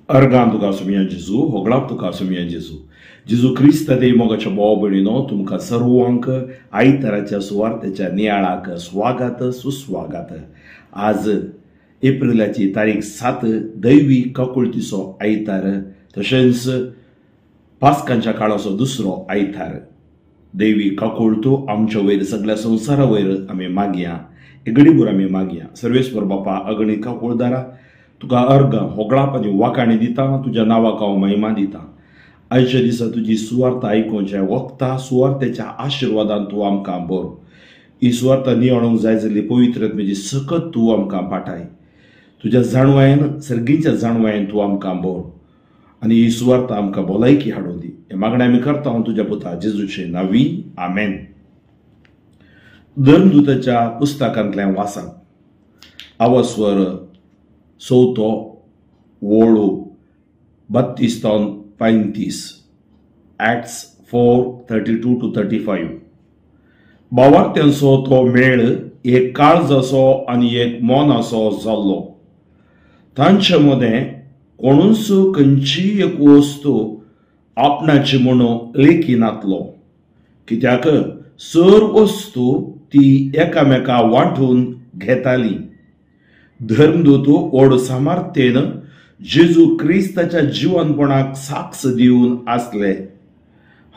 अर्गां तुका सुमया जेजू, होगळाप तुका सुमया जेजू. जेजू क्रिस्त देव मोगाच्या भाव भयणीनो, तुमकां सर्वांक आयताराच्या सुवार्तेच्या नियाळाक स्वागत सुस्वागत. आज एप्रिलाची तारीख 7, दैवी काकुळतीचो आयतार, तशेंच पास्कांच्या काळाचो दुसरो आयतार. दैवी काकुळतो आमच्या वयर, सगळ्या संवसारा वयर आमी मागया, गडीभर आमी मागया. सर्वेस्पर बापा, अगणी काकुळदारा, तुका अर्घ होगळाप आनी वाकाणी दिता, तुज्या नांवाक हांव महिमा दिता. आयच्या दिसा तुजी सुवार्ता आयकुच्या वखता सुवार्तेच्या आशिर्वादान तूं आमकां बरो. ही सुवार्ता नियाळूंक जाय जाल्ली पवित्र आत्म्याची सकत तूं आमकां पाठाय. तुज्या जाणवायेन, सर्गीच्या जाणवायेन तूं आमकां बरो आनी ही सुवार्ता आमकां भलायकी हाडून दी. हें मागणें आमी करता हांव तुज्या पुता जेजूचे नांवी, आमेन. धर्मदूताच्या पुस्तकांतलें वाचप. आवस्वर चवथो वोळू 32 35, Acts 4:32 to 35. बावार्थ्यांचो तो मेळ एक काळजाचो आनी एक मनाचो जाल्लो. तांचे मदें कोणूच खंयचीय एक वस्तू आपणाची म्हणून लेखिनातलो, कित्याक सर वस्तू ती एकामेका वांटून घेताली. धर्मदूत व्हड सामर्थ्येन जेजू क्रिस्ताच्या जिवनपणाक साक्ष दिवन आसले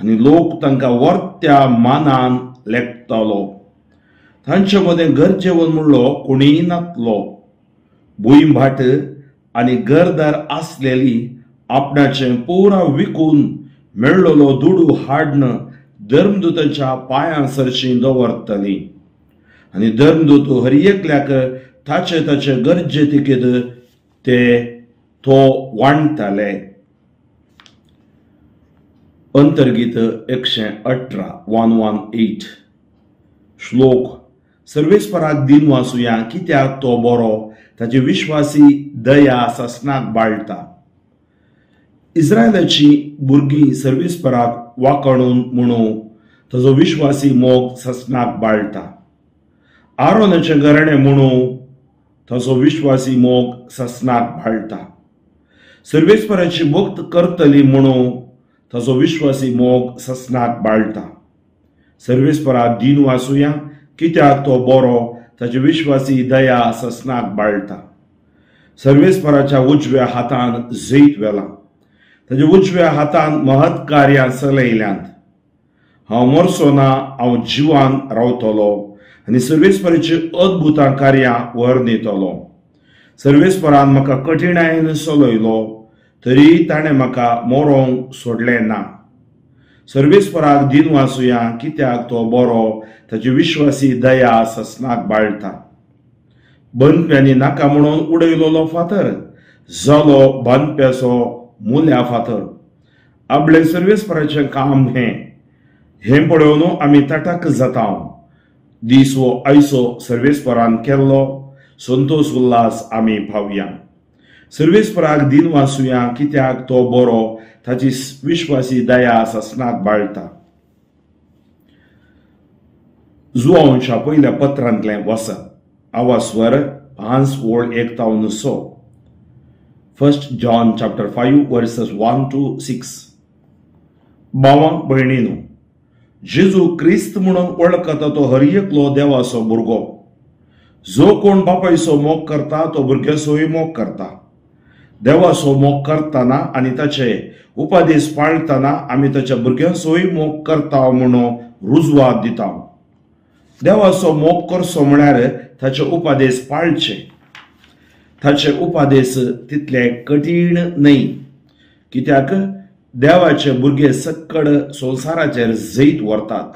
आनी लोक तांकां वर्त्या मानान लेखतालो. तांचे मदें गरजेवन म्हणलो कोणीय नातलो. भूंयभाट आनी घरदार आसलेली आपणाचें पुरा विकून मेळ्ळलो दुडू हाडन धर्मदूताच्या पांयां सरशीं दवरताली आनी धर्मदूत हर एकल्याक ताचे ताचे गरजे तिकेद ते तो वांटताले. अंतर्गीत 118 118 श्लोक. सर्वेस्पराक दिन वाचुया, कित्याक तो बरो, ताची विश्वासी दया ससनाक बाळटा. इस्रायलाची भुरगीं सर्वेस्पराक वाकणून म्हणू ताजो विश्वासी मोग ससनाक बाळटा. आरोनाचें घराणें म्हणू ताजो विश्वासी मोग ससनाक बाळटा. सर्वेस्पराची भक्त करतली म्हणू ताजो विश्वासी मोग ससनाक बाळटा. सर्वेस्पराक दिन वाचुया, कित्याक तो बरो, ताची विश्वासी दया ससनाक बाळटा. सर्वेस्पराच्या उजव्या हातान जैत वेलां, ताच्या उजव्या हातान महत्कार्यां चलयल्यांत. हांव मरचो ना, हांव जिवान रावतलो आनी सर्वेस्पराची अद्भुतां कार्यां वर्णितलो. सर्वेस्परान म्हाका कठिणायेन चलयलो, तरी ताणें म्हाका मरोंक सोडलें ना. सर्वेस्पराक दिन वाचुया, कित्याक तो बरो, ताची विश्वासी दया ससनाक बाळटा. बांदप्यांनी नाका म्हणून उडयलोलो फातर जालो बांदप्याचो मुल्या फातर. आपलें सर्वेस्पराचें काम हें, हें पळोवन आमी तटाक जाता. दीस वो आयचो सर्वेस्परान केल्लो, संतोष उल्हास आमी पावया. सर्वेस्पराक दिन वाचुया, कित्याक तो बरो, ताची विश्वासी दया ससनाक बाळटा. जुवांच्या पयल्या पत्रांतलें वाचप. आवास्वर 5 ओळ 1 तावन 6, 1 John chapter 5 verses 1 to 6. भावां भयणीनो, जेजू क्रिस्त म्हणून वळखता तो हर एकलो देवाचो भुरगो. जो कोण बापायचो मोग करता तो भुरग्याचोय मोग करता. देवाचो मोग करतना आनी ताचे उपदेश पाळतना आमी ताच्या भुरग्यांचोय मोग करता म्हणून रुजवात दिता. देवाचो मोग करचो म्हळ्यार ताचे उपदेश पाळचे. ताचे उपदेश तितले कठीण न्हय, कित्याक देवाचे भुरगे सक्कड संवसाराचेर जैत व्हरतात.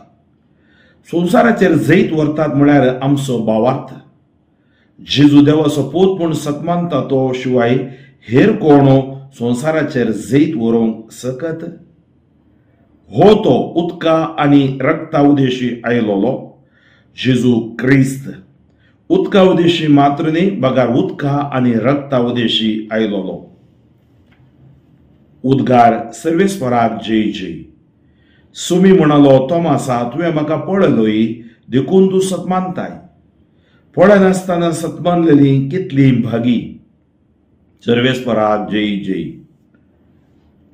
संवसाराचेर जैत व्हरतात म्हळ्यार आमचो भावार्थ. जेजू देवाचो पूत म्हूण सतमानता तो शिवाय हेर कोण संवसाराचेर जैत व्हरूंक सकत? हो तो उदका आनी रक्ता उदेशी आयलोलो जेजू क्रिस्त. उदका उदेशी मात्र न्ही, बगार उदका आनी रक्ता उदेशी आयलोलो. उद्गार सर्वेस्पराक जय जय. सुमी म्हणालो, तोमासा, तुवें म्हाका पळयलोय देखून तूं सतमानताय. पळयनासतना सतमानलेली कितली भागी. सर्वेस्पराक जय जय.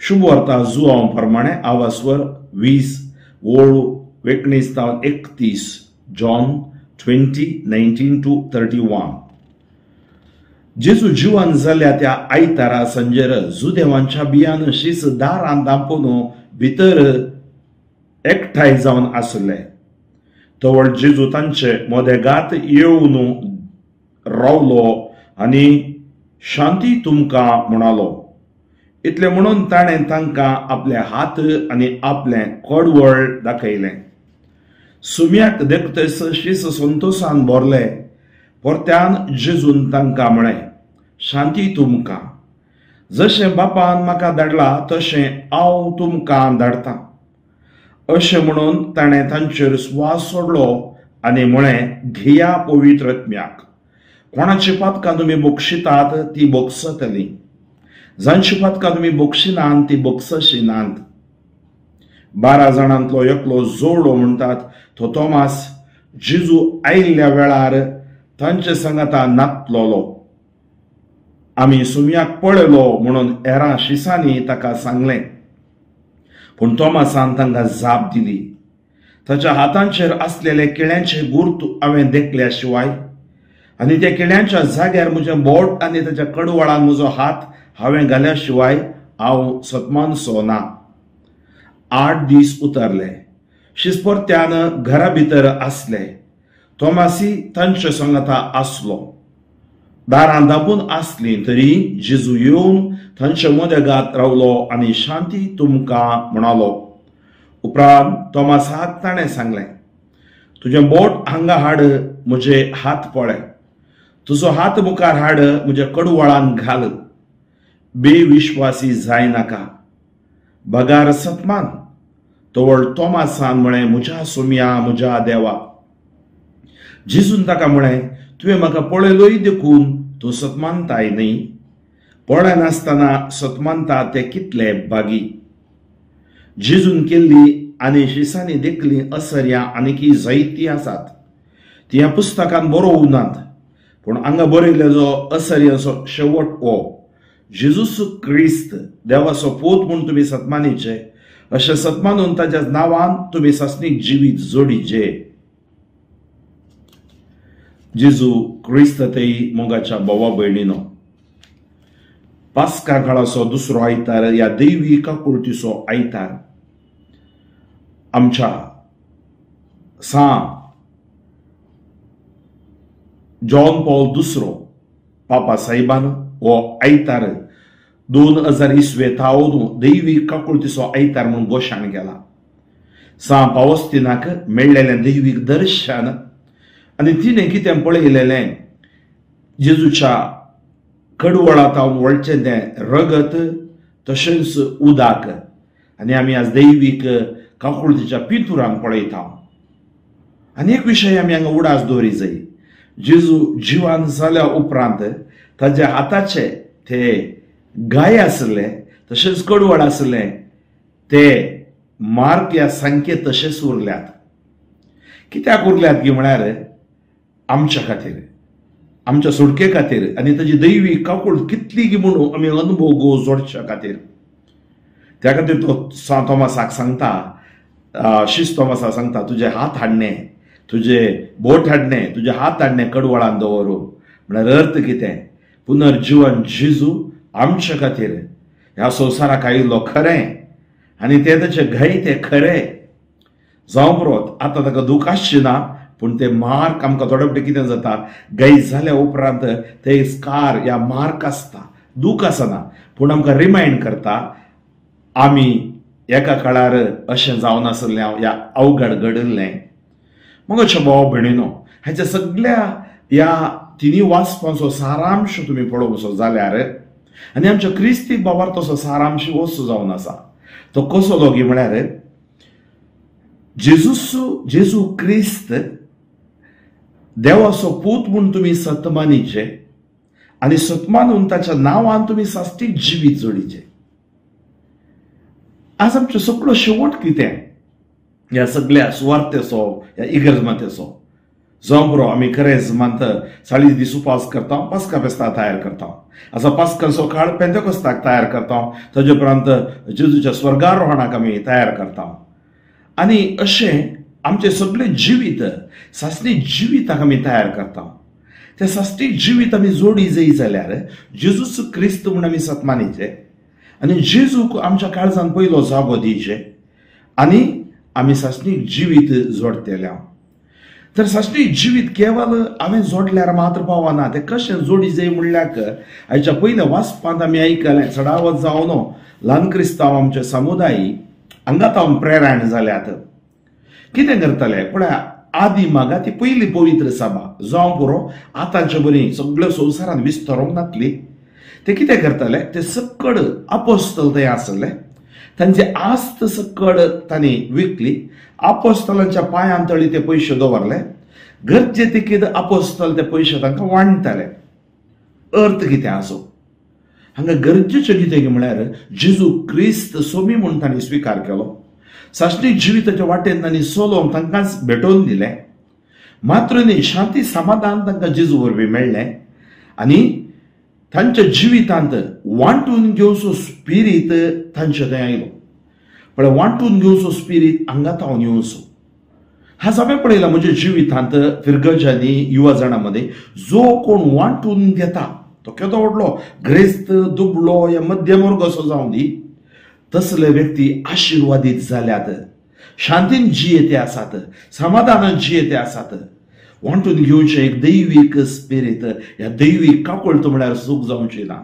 शुभवार्ता जुआंव प्रमाणे आवासवर 20 ओळ 19 तावन 31, जॉन 20:19 to 31. जेजू जिवन जाल्या त्या आयतारा संजेर जुदेवांच्या बियान शीस दारान दांपून भितर एकठांय जावन आसले. तवळ जेजू तांचे मदेगात येवन रावलो आनी शांती तुमकां म्हणालो. इतलें म्हणून ताणें तांकां आपले हात आनी आपलें कडवळ दाखयलें. सुम्याक देखतच शीस संतोसान भरले. परत्यान जेजून तांकां म्हळें, शांती तुमकां. जशें बापान म्हाका धाडला तशें हांव तुमकां धाडटा. अशें म्हणून ताणें तांचेर स्वास सोडलो आनी म्हळें, घेया पवित्र आत्म्याक. कोणाची पातकां तुमी बक्षितात ती बक्षतली, जांची पातकां तुमी बक्षिनात ती बक्षशिनात. 12 जाणांतलो एकलो जोडो म्हणटात तो तोमास जेजू आयिल्ल्या वेळार तांचे सांगाता नातलोलो. आमी सुम्याक पळयलो म्हणून हेरां शिसांनी ताका सांगलें. पूण तोमासान तांकां जाप दिली, ताच्या हातांचेर आसलेले किळ्यांचे गुर्त हांवें देखल्या शिवाय आनी त्या किळ्यांच्या जाग्यार म्हजें बोट आनी ताच्या कडवळान म्हजो हात हांवें घाल्या शिवाय हांव सतमानसो ना. 8 दीस उतरले. शीस परत्यान घरा भितर आसले. तोमासी तांचे सांगाता आसलो. दारां दाबून आसली तरी जेजू येवन तांचे मदेगात रावलो आनी शांती तुमकां म्हणालो. उपरांत तोमासाक ताणें सांगलें, तुजें बोट हांगा हाड, म्हजे हात पळय. तुजो हात मुखार हाड, म्हज्या कडवळान घाल. बेविश्वासी जायनाका, बगार सतमान. तवळ तोमासान म्हळें, म्हज्या सोम्या, म्हज्या देवा. जेजून ताका म्हळें, तुवें म्हाका पळयलोय देखून तूं सतमानताय न्हय. पळयनासतना सतमानता ते कितले बागी. जेजून केल्ली आनी शिसांनी देखली असर्यां आनीकी जायतीं आसात, ती ह्या पुस्तकान बरोवंक नात. पूण हांगा बरयल्लो जो असर्याचो शेवट हो जेजूस क्रिस्त देवाचो पूत म्हूण तुमी सतमानीचे, अशें सतमानून ताच्या नांवान तुमी सासणीक जिवीत जोडीचे. जेजू क्रिस्त तेई मोगाच्या भावा भयणीनो, पास्का काळाचो दुसरो आयतार ह्या दैवी काकुळतीचो आयतार आमच्या सां जॉन पॉल दुसरो पापा साहेबान हो आयतार 2020 थावन दैवी काकुळतीचो आयतार म्हूण घोशण केला. सां पावस्तिनाक मेळ्ळेलें दैवीक दर्शन आनी तिणें कितें पळयलेलें, जेजूच्या कडवळा तावन वळचें तें रगत तशेंच उदक, आनी आमी आज दैवीक काकुळतीच्या पिंतुरान पळयता. आनी एक विशय आमी हांगा उडास दवरी जाय, जेजू जिवान जाल्या उपरांत ताज्या हाताचे ते गाय आसले तशेंच कडवळ आसले ते मार्क या संकेत तशेंच उरल्यात. कित्याक उरल्यात की म्हळ्यार आमच्या खातीर, आमच्या सुटके खातीर आनी ताजी दैवी काकूळ कितली गी म्हणून आमी अनुभव जोडच्या खातीर. त्या खातीर तो सां तोमासाक सांगता, शीस तोमासाक सांगता, तुजे हात हाडणे, तुजे बोट हाडणे, तुजे हात हाडणे कडवळान दवरू. म्हळ्यार अर्थ कितें, पुनर्जिवन जेजू आमच्या खातीर ह्या संवसाराक आयिल्लो खरें आनी ते ताचे घाय ते खरें जावं पुरो. आतां ताका दूख आसची ना, पूण ते मार्क आमकां थोडे फावटी कितें जाता, गाय जाल्या उपरांत ते स्कार या मार्क आसता, दूख आसना, पूण आमकां रिमायंड करता आमी एका काळार अशें जावन आसलें ह्या अवघड घडिल्लें. मगोच्या भाव भयणीनो, हाच्या सगळ्या ह्या तिन्ही वाचपांचो सारांश तुमी पळोवचो जाल्यार आनी आमच्या क्रिस्ती बाबार तसो सारांश वस्तू जावन आसा. तो कसो दोगी म्हळ्यार जेजू क्रिस्त देवाचो पूत म्हूण तुमी सतमानीचे आनी सतमानून ताच्या नांवान तुमी सास्टीक जिवीत जोडीचे. आज आमचो सगळो शेवट कितें ह्या सगळ्या सुवार्थेचो, ह्या इगर्जमातेचो, जावं पुरो आमी खरेंच मानता 40 दीस उपास करता, पास्का फेस्ता तयार करता, आसा पास्कांचो काळ पेंतेकोस्ताक तयार करता, ताजे उपरांत जेजूच्या स्वर्गारोहणाक आमी तयार करता. आनी अशें आमचें सगळें जिवीत सासणी जिविताक आमी तयार करता. तें सासणी जिवीत आमी जोडी जाय जाल्यार जेजूच क्रिस्त म्हूण आमी सत्मानीचे आनी जेजूक आमच्या काळजान पयलो जागो दिवचे आनी आमी सासणी जिवीत जोडटले. तर सासणी जिवीत केवल हांवें जोडल्यार मात्र पावना, तें कशें जोडी जाय म्हणल्यार आयच्या पयल्या वाचपांत आमी आयकलें चडावत जावन ल्हान क्रिस्तांव आमचे समुदाय हांगा तावन प्रेरण जाल्यात. कितें करतले पळय, आदी मागा ती पयली पवित्र सभा जावं पुरो आतांचे बरी सगळ्या संवसारान विस्तारूंक नातली. ते कितें करतले, ते सकड आपोस्तल थंय आसले, तांची आस्त सकड तांणी विकली, आपोस्तलांच्या पांयान तळी ते पयशे दवरले, गरजे तिकीद आपोस्तल ते पयशे तांकां वांट्टाले. अर्थ कितें आसो हांगा गरजेचें कितें म्हळ्यार जेजू क्रिस्त सोमी म्हूण तांणी स्विकार केलो, सासणी जिविताच्या वाटेन तांणी चलोवंक तांकांच भेटोवन दिलें, मात्र न्ही शांती समाधान तांकां जेजू वरवीं मेळ्ळें आनी तांच्या जिवितांत वांटून घेवचो स्पिरीत तांचे थंय आयलो. पळय वांटून घेवचो स्पिरीत हांगा तावन येवचो. हाच हांवें पळयलां म्हज्या जिवितांत फिरगजांनी युवा जाणां मदीं जो कोण वांटून घेता तो केदो व्हडलो ग्रेस्त दुबळो या मध्यम वर्ग असो जावं दी, तसले व्यक्ती आशिर्वादीत जाल्यात, शांतीन जियेते आसात, समाधानान जियेते आसात. वांटून घेवचें एक दैवीक स्पिरीत ह्या दैवीक काकुळट म्हळ्यार सूख जावची ना.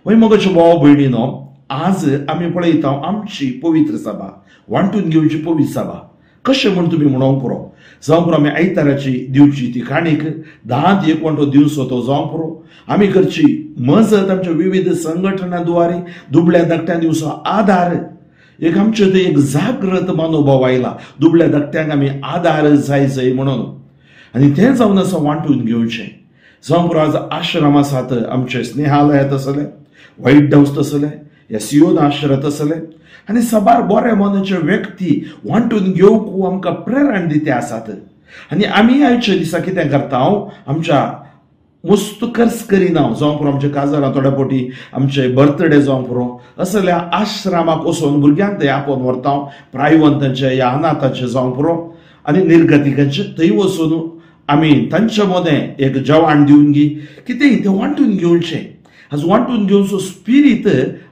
वय मगोचे भाव भयणीनो, आज आमी पळयता आमची पवित्र सभा वांटून घेवची पवित्र सभा कशें म्हूण तुमी म्हणोंक पुरो. जावं पुरो आमी आयताराची दिवची ती काणीक 10 एक वांटो दिवचो तो जावं पुरो, आमी करची मजत आमच्या विविध संघटना द्वारे दुबळ्या धाकट्यां दिवचो आदार. एक आमचे थंय एक जागृत मनोभाव आयला, दुबळ्या धाकट्यांक आमी आदार जाय जाय म्हणून, आनी तें जावन आसा वांटून घेवचें. जावं पुरो आज आश्रम आसात आमचे स्नेहालयात आसले, व्हायट हावस आसले, ह्या सियोन आश्रत आसले आनी साबार बऱ्या मनाचे व्यक्ती वांटून घेवंक आमकां प्रेरण दिते आसात. आनी आमी आयच्या दिसा कितें करता, आमच्या मुस्त खर्च करिना, जावं पुरो आमच्या काजारां थोड्या फावटी आमचे बर्थडे जावं पुरो असल्या आश्रमाक वचून भुरग्यांक थंय आपोवन व्हरता, प्रायवंतांचे या अनाथांचे जावं पुरो आनी निर्गतिकांचे थंय वचून आमी तांचे मदें एक जेवण दिवन गी कितेंय तें वांटून घेवचें. आज वांटून घेवचो स्पिरीत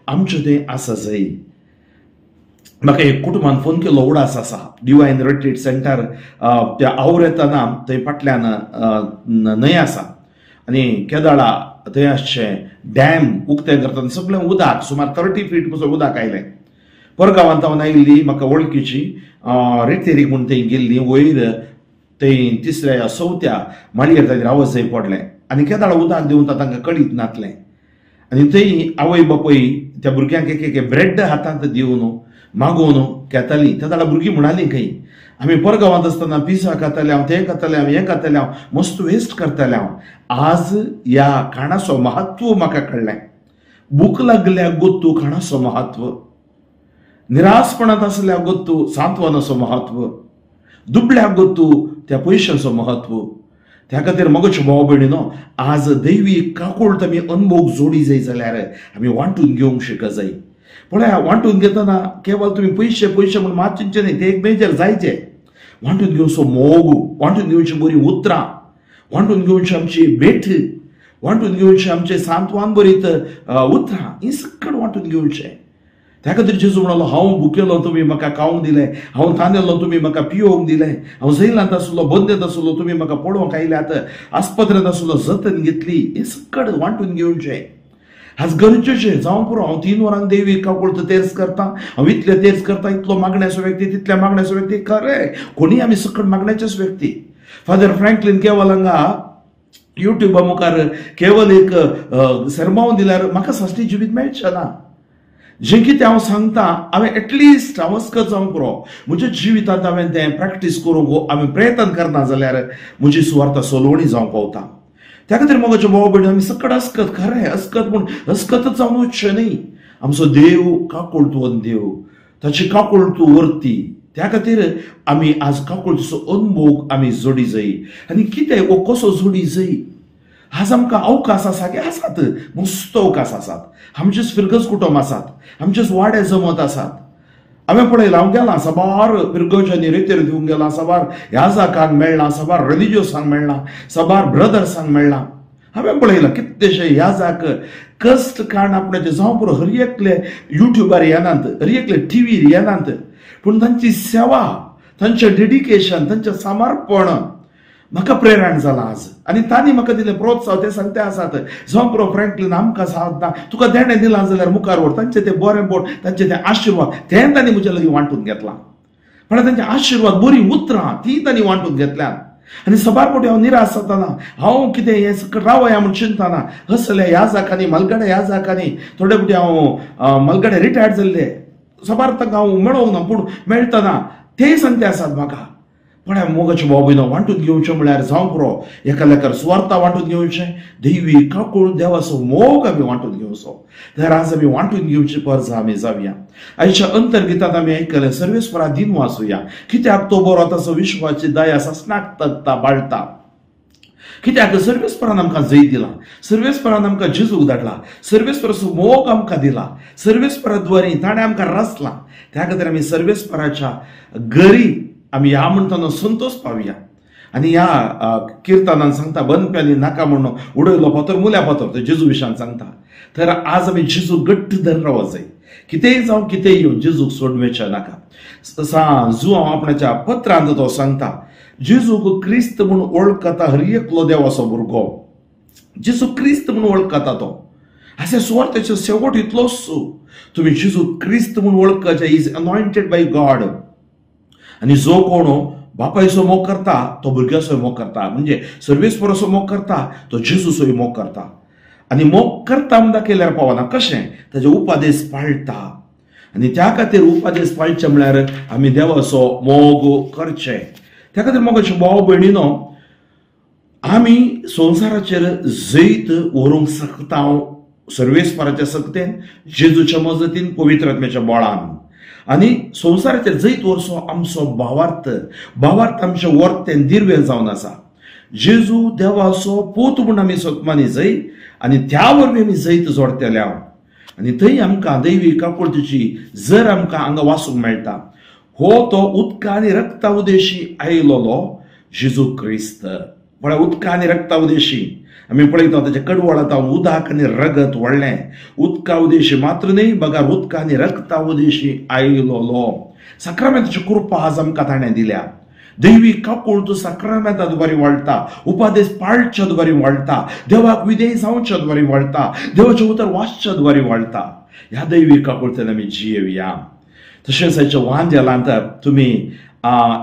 आमचें थंय आसा जाय. म्हाका एक कुटुंबान फोन केलो, उडास आसा डिवायन रिट्रीट सेंटर त्या आवरेतना थंय फाटल्यान न्हंय आसा आनी केदाळा थंय आसचें डॅम उक्तें करतना सगळें उदक सुमार 30 फीट पसून उदक आयलें. परगांवांत हांव आयिल्ली म्हाका वळखीची रिटेरीक म्हूण थंय गेल्ली, वयर थंय तिसऱ्या या चवथ्या माळयेर ताजेर आवाजय पडलें आनी केदाळा उदक दिवन तांकां कळीत नातलें. आनी थंय आवय बापूय त्या भुरग्यांक एक एक ब्रेड हातांत दिवन मागोवन घेताली. त्या जाल्यार भुरगीं म्हणालीं खंय आमी परगांवांत आसतना पिझ्झा खाताले, हांव तें खातालें, हांव हें खातालें, हांव मस्त वेस्ट करतालें. हांव आज ह्या खाणाचो महत्व म्हाका कळ्ळें. भूक लागल्या गोत्तू खाणाचो महत्व, निराशपणांत आसल्या गोत्तू सांत्वनाचो महत्व, दुबळ्या गोत्तू त्या पयशांचो महत्व. त्या खातीर मगोचे भाव भयणीनो, आज दैवी काकुळट आमी अनभोग जोडी जाय जाल्यार आमी वांटून घेवंक शिक जाय. पळया वांटून घेतना केवल तुमी पयशे पयशे म्हूण मात चिंतचें न्ही, ते एक मेजर जायचे. वांटून घेवचो मोग, वांटून घेवची बरी उतरां, वांटून घेवची आमची भेट, वांटून घेवची आमचे सांत्वन बरीत उतरां, ही सकट वांटून घेवचें. त्या खातीर जेजू म्हणलो, हांव भुकेलो तुमी म्हाका खावंक दिलें, हांव तानेलो तुमी म्हाका पियोवंक दिलें, हांव जैलांत आसलो बंदेंत आसलो तुमी म्हाका पळोवंक आयल्यात, आस्पत्रेंत आसलो जतन घेतली. हें सकट वांटून घेवचें. आज गरजेचें जावं पुरो हांव 3 वरांक देवी काकुळट तेर्स करता, हांव इतले तेर्स करता, इतलो मागण्याचो व्यक्ती, तितल्या मागण्याचो व्यक्ती. खरें कोणीय आमी सकट मागण्याचेच व्यक्ती. फादर फ्रँकलीन केवल हांगा युट्यूबा मुखार केवल एक सरमावन दिल्यार म्हाका सासणी जिवीत मेळचें ना. जें कितें हांव सांगता हांवें एटलिस्ट हांव अस्कत जावंक पुरो म्हज्या जिवितांत हांवें तें प्रॅक्टीस करूंक हांवें प्रयत्न करना जाल्यार म्हजी सुवार्थ सोलोवणी जावंक पावता. त्या खातीर मोगाचे भाव भयणी आमी सकट अस्कत, खरें अस्कत म्हूण अस्कतच जावन वचचें न्ही. आमचो देव काकुळटवंत देव, ताची काकुळटू वर्ती. त्या खातीर आमी आज काकुळतीचो अनभोग आमी जोडी जाय. आनी कितें हो कसो जोडी जाय? आज आमकां अवकाश आसा की आसात, मस्त अवकाश आसात. आमचेच फिरगज कुटुंब आसात, आमचेच वाडे जमत आसात. हांवें पळयलां, हांव गेलां साबार फिरगजांनी रेतेर दिवंक गेलां, साबार याजाकांक मेळ्ळां, साबार रिलिजियसांक मेळ्ळां, साबार ब्रदर्सांक मेळ्ळां. हांवें पळयलां कितलेशे याजाक कश्ट काण आपणाचे जावं पुरो हर एकले युट्यूबार येनात, हर एकले टिवीर येनात, पूण तांची सेवा, तांचें डेडिकेशन, तांचें समर्पण म्हाका प्रेरण जालां आज. आनी तांणी म्हाका दिलें प्रोत्साहन. ते सांगते आसात जावं पुरो फ्रँकलीन आमकां सादना तुका देणें दिलां जाल्यार मुखार व्हर. तांचें तें बरें बोट, तांचें तें आशिर्वाद तें तांणी म्हज्या लागीं वांटून घेतलां. म्हळ्यार तांचे आशिर्वाद, बरीं उतरां ती तांणी वांटून घेतल्यात. आनी सबार फावटी हांव निराश जाताना, हांव कितें हें रावया म्हूण चिंतना हसल्या ह्या जाकांनी, मलगड्या ह्या जाकांनी. थोडे फावटी हांव मलगड्या रिटायर्ड जाल्ले सबार तांकां हांव मेळोंक ना, पूण मेळटना तेय सांगते आसात म्हाका. पण मोगाचे भाव भयणो वांटून घेवचें म्हळ्यार जावं पुरो एका लेखार सुवार्था वांटून घेवचें, दैवी काकूळ देवाचो मोग आमी वांटून घेवचो. तर आज आमी वांटून घेवची गरज आमी जावया. आयच्या अंतर्गितांत आमी आयकलें सर्वेस्परा दिन वाचुया. कित्याक तो बरो, ताचो विश्वाची दया ससनाक तगता बाळटा. कित्याक सर्वेस्परान आमकां जैत दिलां, सर्वेस्परान आमकां जेजूक धाडला, सर्वेस्पराचो मोग आमकां दिला, सर्वेस्परा द्वारी ताणें आमकां रचलां. त्या खातीर आमी सर्वेस्पराच्या घरी आमी ह्या म्हणटना संतोष पावया. आनी ह्या किर्तनान सांगता बनप्यांनी नाका म्हणून उडयलो फातर मुल्या फातर, तो जेजू विशयान सांगता. तर आज आमी जेजू घट्ट धरून रावप जाय. कितेंय जावं कितेंय येवं जेजूक सोडवेचें नाका. जुआंव आपणाच्या पत्रांत तो सांगता जेजूक क्रिस्त म्हूण वळखता हर एकलो देवाचो भुरगो, जेजू क्रिस्त म्हूण वळखता तो. अशें सुवार्थाचो शेवट इतलोच, तुमी जेजू क्रिस्त म्हूण वळखचे, is anointed by God. आनी जो कोण बापायचो मोग करता तो भुरग्याचोय मोग करता, म्हणजे सर्वेस्पराचो मोग करता तो जेजूचोय मोग करता. आनी मोग करता म्हण दाखयल्यार पावना, कशें? ताजे उपादेश पाळटा. आनी त्या खातीर उपादेश पाळचे म्हळ्यार आमी देवाचो मोग करचें. त्या खातीर मोगाचे भाव भयणीनो, आमी संवसाराचेर जैत व्हरूंक शकता सर्वेस्पराच्या सक्तेन, जेजूच्या मजतीन, पवित्र आत्म्याच्या बळान. आनी संवसाराचेर जैत व्हरचो आमचो भावार्थ, भावार्थ आमचें वर्तें दिर्वें जावन आसा. जेजू देवाचो पूत म्हूण आमी सतमानी जय आनी त्या वरवीं आमी जैत जोडटले. आनी थंय आमकां दैवी काकुळतीची जर आमकां हांगा वाचूंक मेळटा. हो तो उदका आनी रक्ता उदेशी आयलोलो जेजू क्रिस्त. म्हळ्यार उदका आनी रक्ता उदेशी आमी पळयता ताच्या कडवळांत उदक आनी रगत व्हडलें. उदका उदेशी मात्र न्हय बगर उदका आनी रक्ता उदेशी आयलोलो. साक्रामेंताची कृपा आज आमकां ताणें दिल्या. दैवी काकूळ तूं साक्रामेंता द्वारे वाडटा, उपादेश पाळच्या द्वारे वाडटा, देवाक विधेय जावच्या द्वारे वाडटा, देवाचें उतर वाचच्या द्वारे वाडटा. ह्या दैवी काकुळतेन आमी जियेवया. तशेंच हाच्या वांजेलांत तुमी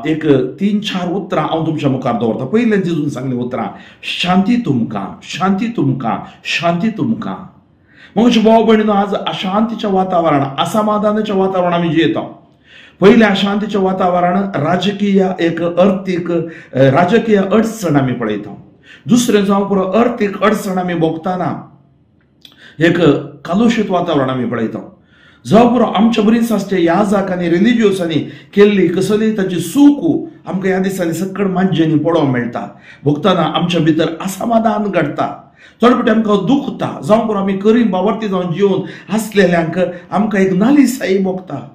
एक 3-4 उतरां हांव तुमच्या मुखार दवरता. पयलें जेजून सांगलीं उतरां, शांती तुमकां, शांती तुमकां, शांती तुमकां. म्हजे भाव भयणीनो, आज अशांतीच्या वातावरण, असमाधानाच्या वातावरण आमी जियेता. पयलें अशांतीचें वातावरण राजकीय एक अर्थीक राजकीय अडचण आमी पळयता. दुसरें जावं पुरो अर्थीक अडचण आमी भोगतना एक कलुशीत वातावरण आमी पळयता. जावं पुरो आमच्या बरीच आसचे याजाक आनी रिलिजियसांनी केल्ली कसली ताची सूख आमकां ह्या दिसांनी सकळ माज्यांनी पळोवंक मेळटा. भोगतना आमच्या भितर असमाधान घडटा, चड फावटी आमकां दुखता. जावं पुरो आमी करी बावर्ती जावन जिवन आसलेल्यांक आमकां एक नालिसाई भोगता.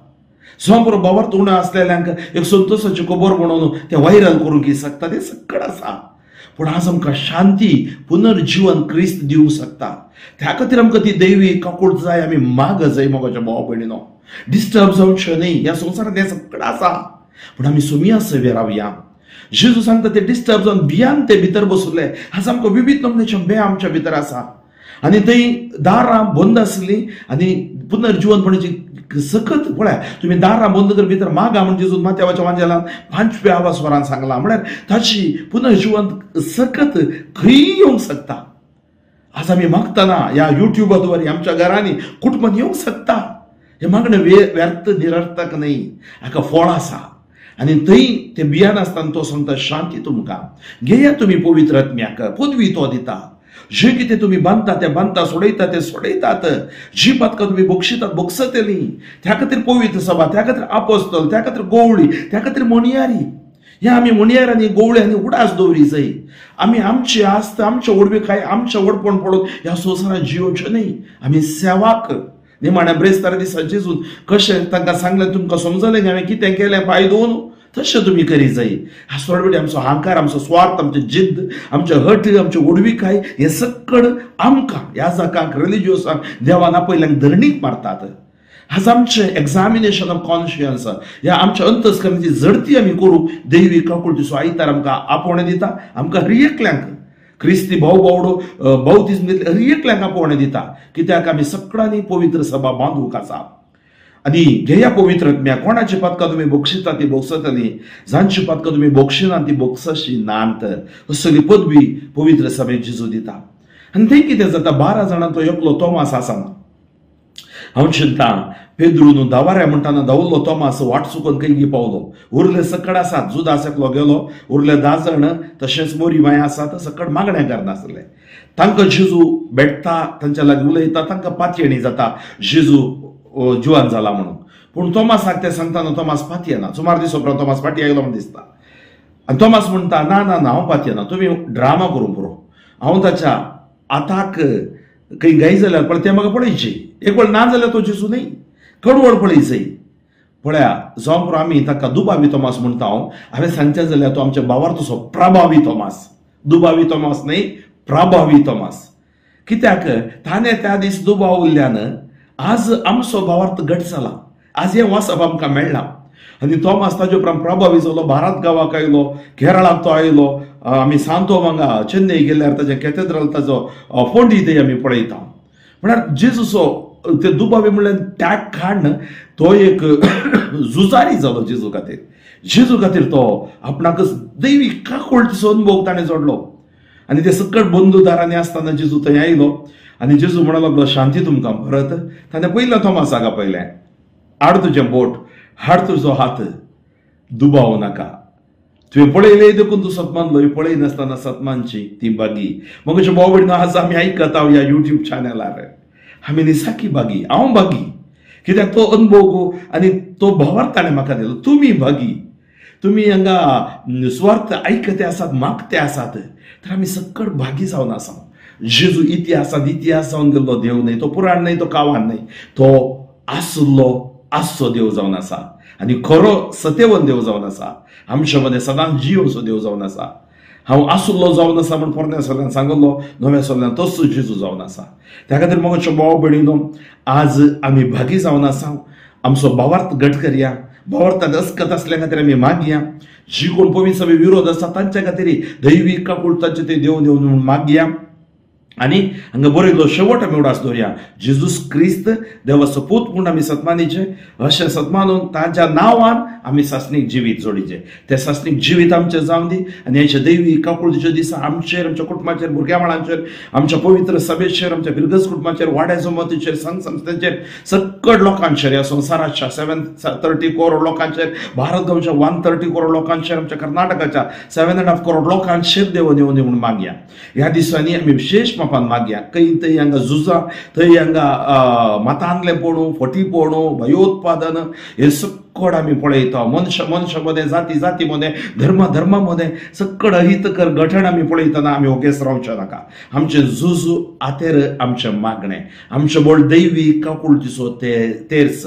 जावं पुरो बावर्त उणें आसलेल्यांक एक संतोशाची खबर म्हणून तें व्हायरल करूंक शकता. तें सकळ आसा. पूण आज आमकां शांती पुनर्जीवन क्रिस्त दिवंक शकता. त्या खातीर आमकां ती दैवी काकूट जाय, आमी माग जाय. मोगाच्या भाव भयणीनो, डिस्टर्ब जावचें न्हय. ह्या संवसारांत हें सगळें आसा, पूण आमी सुमया सवे रावया. जेजू सांगता ते डिस्टर्ब जावन भियान ते भितर बसले. आज आमकां विविध नमुन्याचे भंय आमच्या भितर आसा आनी थंय दारां बंद आसलीं आनी पुनर्जीवनपणाची सकत पळया तुमी दारां बंद कर भितर मागा म्हण जेजून मात्यावाच्या वांजेलान 5व्या आवाजवरान सांगलां. म्हळ्यार ताची पुनर्जीवन सकत खंय येवंक शकता. आज आमी मागतना ह्या युट्युबा द्वारे आमच्या घरांनी कुटुंबान येवंक शकता. हें मागणें व्यर्थ निरर्थक न्हय, हाका फळ आसा. आनी थंय ते भियान आसतना तो सांगता शांती तुमकां, घेया तुमी पवित्र आत्म्याक, पदवी तो दिता. जे कितें तुमी बांदता ते बांदता, सोडयता ते सोडयतात. जी पातकां तुमी बक्षितात बक्षतली. त्या खातीर पवित्र सभा, त्या खातीर आपोस्तल, त्या खातीर गोवळी, त्या खातीर म्हणयारी. ह्या आमी म्हणयारांनी गोवळ्यांनी उडास दवरी जाय. आमी आमची आस्त, आमच्या व्हडविकाय, आमच्या व्हडपण पडून ह्या संवसारांत जियोवचें न्हय. आमी सेवाक निमाण्या ब्रेस्तारा दिसा जेजून कशें तांकां सांगलें, तुमकां समजलें हांवें कितें केलें पांय धुवन, तशें तुमी करी जाय. ह्या सोडवेटी आमचो अहंकार, आमचो स्वार्थ, आमची जिद्द, आमचे हट, आमची व्हडविकाय हें सक्कड आमकां ह्या जाकांक रिलिजियसांक देवान आपयल्यांक धरणीक मारतात. आज आमचें एग्जामिनेशन ऑफ कॉन्शियन्स, ह्या आमच्या अंतस्करणाची झडती आमी करूंक दैवी काकुळटीचो आयतार आमकां आपोवणें दिता. आमकां हर एकल्यांक क्रिस्ती भाव बावडो बावतीज्म घेतले हर एकल्यांक आपोवणें दिता, कित्याक आमी सगळ्यांनी पवित्र सभा बांदूंक आसा. आनी घेया पवित्र आत्म्या, कोणाची पातकां तुमी बक्षिता ती बक्षतली, जांची पातकां तुमी बक्षिना ती बक्षशी नात. असली पदवी पवित्र सभेक जेजू दिता. आनी तें कितें जाता, 12 जाणांतलो एकलो तोमास आसना. हांव चिंता पेद्रून दावाऱ्या म्हणटाना धांवलो तोमास वाट चुकोन खंय पावलो. उरले सकड आसात, जुदास एकलो गेलो, उरले 10 जाण तशेंच मोरी माय आसात, सकड मागणें करनासले. तांकां जेजू भेटता, तांच्या लागीं उलयता, तांकां पातयेणी जाता जेजू जिवान जाला म्हणून. पूण तोमासाक तें सांगतना तोमास पातयेना. सुमार दीस उपरांत तोमास फाटी आयलो म्हूण दिसता. आनी तोमास म्हणटा, ना ना ना, हांव पातयेना, तुमी ड्रामा करूंक पुरो, हांव ताच्या हाताक खंय गाय जाल्यार पळय तें म्हाका पळयचें, एक वेळ ना जाल्यार तो जेजू न्हय, कडवड पळयचें. पळया जावं पुरो आमी ताका दुबावी तोमास म्हणटा. हांव हांवें सांगचें जाल्यार तो आमच्या भावार तसो प्रभावी तोमास, दुबावी तोमास न्हय, प्रभावी तोमास. कित्याक ताणें त्या दीस दुबाव उरल्यान आज आमचो भावार्थ घट जाला, आज हें वाचप आमकां मेळ्ळां. आनी तोमास ताजे उपरांत प्रभावी जालो, भारत गांवाक आयलो, केरळाक तो आयलो. आमी सांतो हांगा चेन्नई गेल्यार ताजें कॅथेड्रल, ताजो फोंडी थंय आमी पळयता. म्हळ्यार जेजूचो ते दुबावी म्हणल्यार त्याग काडून तो एक झुजारी जालो जेजू खातीर. जेजू खातीर तो आपणाकच दैवी काकुळटीचो अनुभव ताणें जोडलो. आनी ते सकट बंधुदारांनी आसतना जेजू थंय आयलो आनी जेजू म्हणूंक लागलो, शांती तुमकां. परत ताणें पयलें तोमासाक आपयलें, हाड तुजें बोट, हाड तुजो हात, दुबाव नाका, तुवें पळयलें देखून तूं सतमानलो, पळय नासतना सतमानची ती बागी. मग अशें भाव भयणीनो आज आमी आयकता ह्या युट्यूब चॅनलार, आमी निसाकी बागी, हांव बागी, कित्याक तो अनुभव आनी तो भावार्थ ताणें म्हाका दिलो. तुमी बागी, तुमी हांगा स्वार्थ आयकते आसात, मागते आसात, तर आमी सक्कड भागी जावन आसा. जेजू इतिहासांत इतिहास जावन गेल्लो देव न्हय, तो पुराण न्हय, तो कावान न्हय, तो आसलो आसचो देव जावन आसा आनी खरो सतेवन देव जावन आसा. आमच्या मदें सदांच जियोचो देव जावन आसा. हांव आसलो जावन आसा म्हूण पोरण्या सगळ्यान सांगलो, नव्या सगळ्यान तोच जेजू जावन आसा. त्या खातीर मगो भाव भयणीनो आज आमी भागी जावन आसा. आमचो भावार्थ घट करया, भावार्थान अस्कत आसल्या खातीर आमी मागया. जी कोण पवित्र सभे विरोध आसा तांच्या खातीर दैवी काकूळ तांचे ते देव देव म्हणून मागया. आनी हांगा बरयलो शेवट आमी उडास दवरया, जेजूस क्रिस्त देवाचो पूत म्हूण आमी सतमानीचे, अशें सतमानून ताच्या नांवान आमी सासणीक जिवीत जोडीचें. तें सासणीक जिवीत आमचें जावं दी आनी हेच्या दैवी काकुळटीच्या दिसा आमचेर, आमच्या कुटुंबाचेर, भुरग्या बाळांचेर, आमच्या पवित्र सभेचेर, आमच्या फिरगज कुटुंबाचेर, वाड्या जमातीचेर, संघ संस्थेचेर, सक्कड लोकांचेर, ह्या संवसाराच्या 730 करोड लोकांचेर, भारत गांवच्या 130 करोड लोकांचेर, आमच्या कर्नाटकाच्या 7.5 करोड लोकांचेर देव देव म्हूण मागया. ह्या दिसांनी आमी विशेश मापान मागया. खंय थंय हांगा झुजां, थंय हांगा मतांतलें फटीपणू, भयोत्पादन हे सक्कड आमी पळयता. मनशा मनशा मदें, जाती जाती मदें, धर्मा धर्मा मदें सक्कड अहितकर गठण आमी पळयतना आमी ओगेस रावचें नाका. आमचें झुजू आतेर आमचें मागणें, आमचें बोल दैवी काकुळटीचो ते तेर्स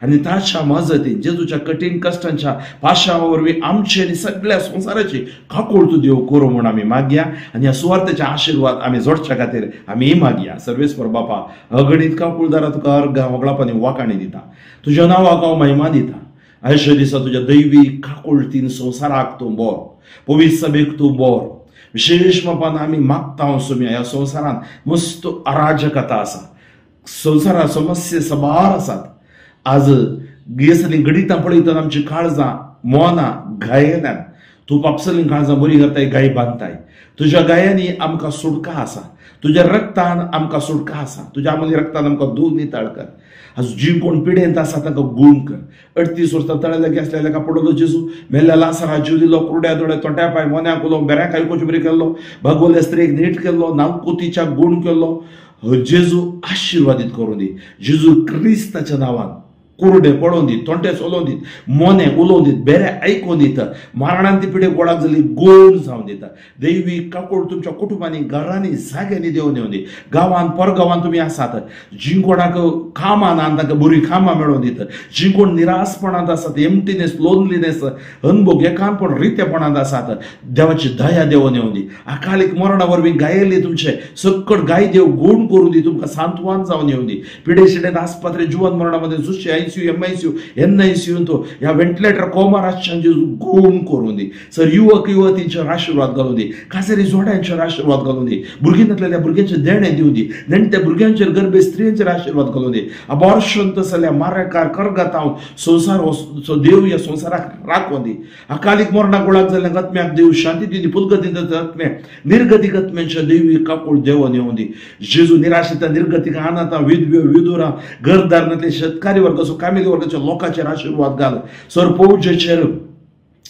आनी ताच्या मजतीन जेजूच्या कठीण कश्टांच्या पाशां वरवीं आमचे आनी सगळ्या संवसाराची काकुळट देव करूं म्हूण आमी मागया. आनी ह्या सुवार्थाचे आशिर्वाद आमी जोडच्या खातीर आमी मागया. सर्वेस्पर बापा, अगणीत काकुळदारा तुका अर्घां होगळाप आनी वाखाणी दिता, तुज्या नांवाक हांव महिमा दिता. आयच्या दिसा तुज्या दैवी काकुळटीन संवसाराक तूं बोर, पवित्र सभेक तूं बोर. विशेश मापान आमी मागता सुम्या, ह्या संवसारांत मस्त अराजकता आसा, संवसारांत समस्या साबार आसात. आज गेसली घडितां पळयतना आमची काळजां मोनां घायेल्यान, तूं पापसलीं काळजां बरी करताय, गाय बांदताय. तुज्या गायांनी आमकां सुटका आसा, तुज्या रक्तान आमकां सुटका आसा, तुज्या आमली रक्तान आमकां दूद नितळ कर. आज जी कोण पिडेंत आसा तांकां गूण कर. 38 वर्सां तळे लागीं आसल्या लेखा पडलो जेजू, मेल्ल्या लासरा जीव दिलो, कुरड्या दोळे तोंट्या पांय मोन्याक उलोवंक बेऱ्याक आयकुचे बरी केल्लो, भगवल्ल्या स्त्रीक नीट केल्लो, नालकुतीच्या गूण केल्लो. जेजू आशिर्वादीत करूं दी जेजू क्रिस्ताच्या नांवान. कुरडे पळोवन दीत, तोंटे चलोवन दीत, मोने उलोवन दीत, बेरे आयकून दिता, मारणान ती पिडे गोळाक जाली गोड जावन दिता. दैवी काकूळ तुमच्या कुटुंबांनी घरांनी जाग्यांनी देवून येवन दी. गांवान परगांवान तुमी आसात जी कोणाक कामां ना तांकां बरीं कामां मेळोवन दिता. जी कोण निरासपणांत आसात, एम्प्टीनेस, लोनलीनेस, अनभोग, एकानपण, रितेपणांत आसात, देवाची दया देवून येवन दी. अकालीक मरणा वरवीं गायल्ली तुमचे सक्कड गाय देव गूण करूं दी, तुमकां सांत्वन जावन येवन दी. पिडे शिडेन आस्पत्रे जिवन मरणा मदें जुशे ICU, MICU, NICU तो ह्या व्हेंटिलेटर कोमार आसच्यांचे गूण करूं दी. सर युवक युवतींचेर आशिर्वाद घालूं दी, कासेरी जोड्यांचेर आशिर्वाद घालूं दी, भुरगीं नासलेल्या भुरग्यांचें देणें दिवं दी, नेणट्या भुरग्यांचेर गर्भे स्त्रियांचेर आशिर्वाद घालूं दी. अबॉर्शन तसल्या मारेकार करगातावन संवसार हो देव ह्या संवसाराक राखूं दी. अकालीक मरणाक गोळाक जाल्ल्या आत्म्याक देव शांती दिवं दी, पुलगती आत्म्या निर्गतीक आत्म्यांच्या देवी काकूळ देवून येवं दी. जेजू निराशिता निर्गतीक अनाथा विधव्यो विधुरा घरदार नासले शेतकारी वर्गाचो कामेली वर्गाच्या लोकांचेर आशिर्वाद घाल. सर फौजेचेर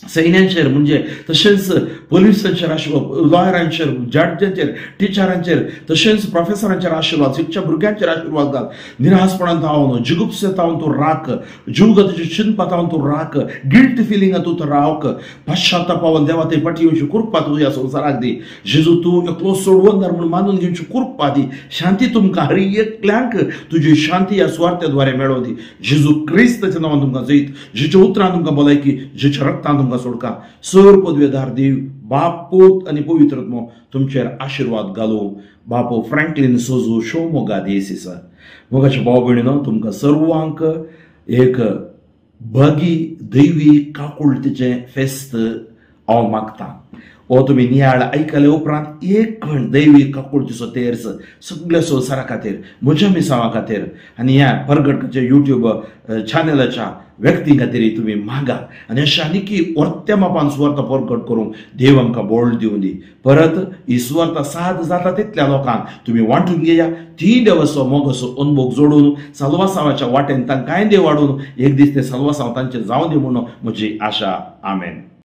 सैन्यांचेर म्हणजे तशेंच पोलिसांचेर आशिर्वाद, लॉयरांचेर, जजांचेर, टिचरांचेर, तशेंच प्रोफेसरांचेर आशिर्वाद, शिकच्या भुरग्यांचेर आशिर्वाद घाल. निरासपणांत हांव जिगुप्सेत हांव तूं राख, जीवगतीचे चिंतपात हांव तूं राख, गिल्ट फिलिंगां तूं रावक, पश्चातापावन देवा थंय फाटी येवची कृपा तूं ह्या संवसाराक दी. जेजू तूं एकलो सोडवणदार म्हूण मानून घेवची कृपा दी. शांती तुमकां हर एकल्यांक तुजी शांती ह्या सुवार्थेद्वारे मेळोवन दी. जेजू क्रिस्ताच्या नांवान तुमकां जैत, जेच्या उतरान तुमकां भलायकी, जेच्या रक्तान तुमकां सोडका. सर पदवेदार देव बाप पूत आनी पवित्र आत्मो तुमचेर आशिर्वाद घालूं. बापू फ्रँकलीन सोजू शिवमोगा देसीसा. मोगाचे भाव भयणीनो, तुमकां सर्वांक एक भगी दैवी काकुळतीचें फेस्त हांव मागतां. हो तुमी नियाळ आयकले उपरांत एक खण दैवी काकुळतीचो तेर्स सगळ्या संवसारा खातीर, म्हज्या मिसांवा खातीर आनी ह्या परगटकाच्या युट्यूब चॅनलाच्या व्यक्ती खातीर तुमी मागा आनी अशें आनीकी वर्त्या मापान सुवार्थ परगट करूंक देव आमकां बोळ दिवं दी. परत ही सुवार्थ साद जाता तितल्या लोकांक तुमी वांटून घेया. ती देवाचो मोगाचो अनभोग जोडून साल्वासांवाच्या वाटेन तांकांय देव वाडून एक दीस ते साल्वासांव तांचे जावं दी म्हणून म्हजी आशा. आमेन.